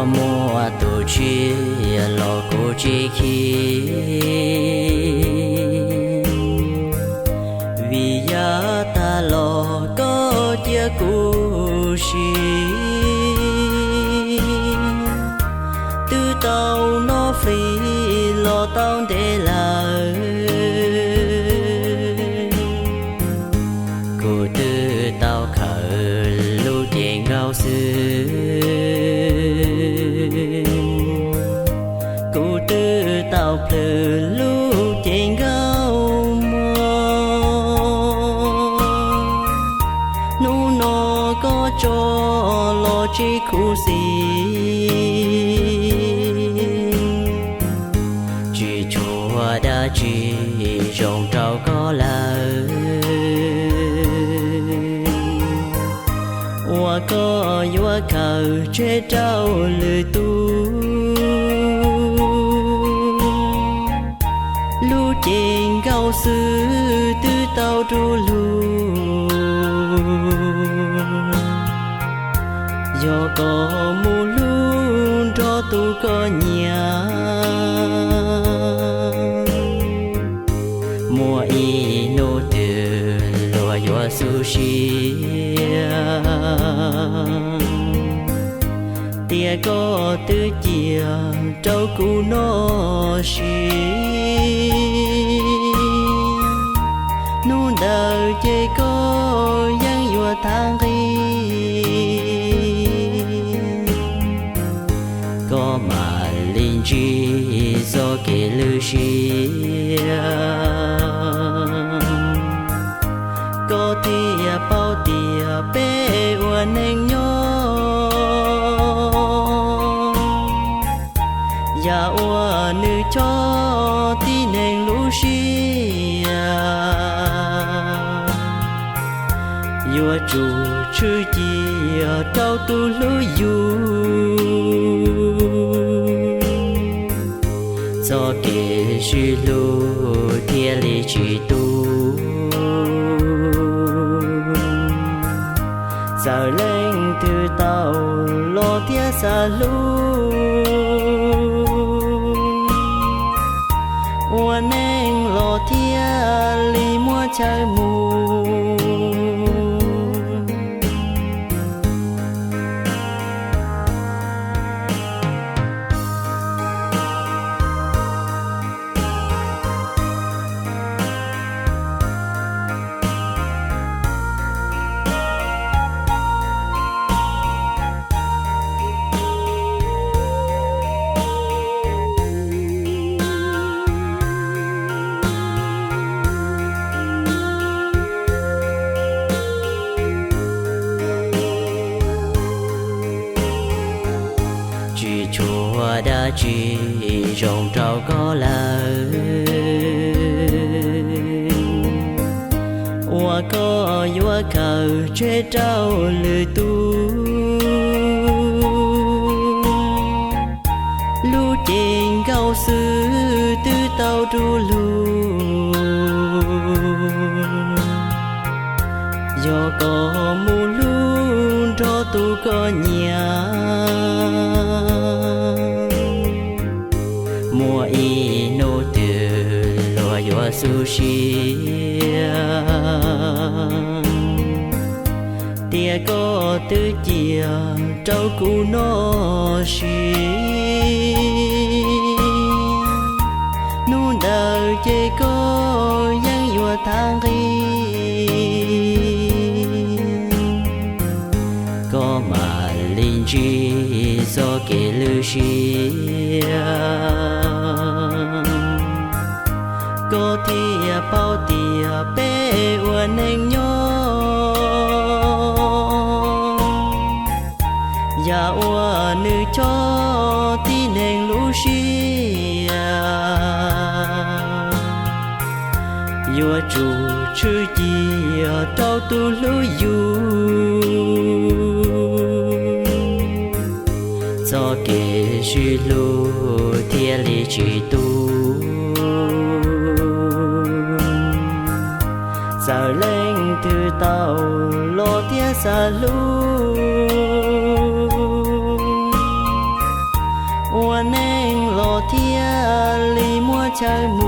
Muaj tus tshiab los kuv tsis khib, vim yav tag los koj cia kuv siv. Twb tau noj flis los tau ntev lawm, kuv twb tau khaws lub cev nkaus xwb. Kuv twb tau plhws lub cev nkaus muag, hnub no koj tso los tsis khuv xim. Tsis tshuav dab tsi zoo rau koj lawm, uas koj yuav khaws tseg rau lwm tus. Lub cev nkaus xwb twb tau du lug, yog koj mus hlub nrog tus koj nyiam. Muaj ib hnub twg luag yuav xub siab, tias koj twb cia rau kuv noj sis. Hnub ntawd ces koj yeej yuav thab nqi, koj mam li ntsib txoj kev lwj siab. Koj thiaj paub tias peb ua neej nyob, yam uas nws chob tib neeg lub siab, yuav tsum tshwj cia rau tus hlub yus, txoj kev sib hlub thiaj li tsis tu. Txawm leej twg tau los thiab xav hlub, ua neej los thiaj li muaj chaw mus. Tsis tshuav dab tsi zoo rau koj lawm, uas koj yuav khaws tseg rau lwm tus. Lub cev nkaus xwb twb tau du lug, yog koj mus hlub nrog tus koj nyiam. Muaj ib hnub twg luag yuav xub siab, tias koj twb cia rau kuv noj sis. Hnub ntawd ces koj yeej yuav thab nqi, koj mam li ntsib txoj kev lwj siab. Koj thiaj paub tias peb ua neej nyob, yam uas nws chob tib neeg lub siab, yuav tsum tshwj cia rau tus hlub yus, txoj kev sib hlub thiaj li tsis tu. Txawm leej twg tau los thiab xav hlub, chaw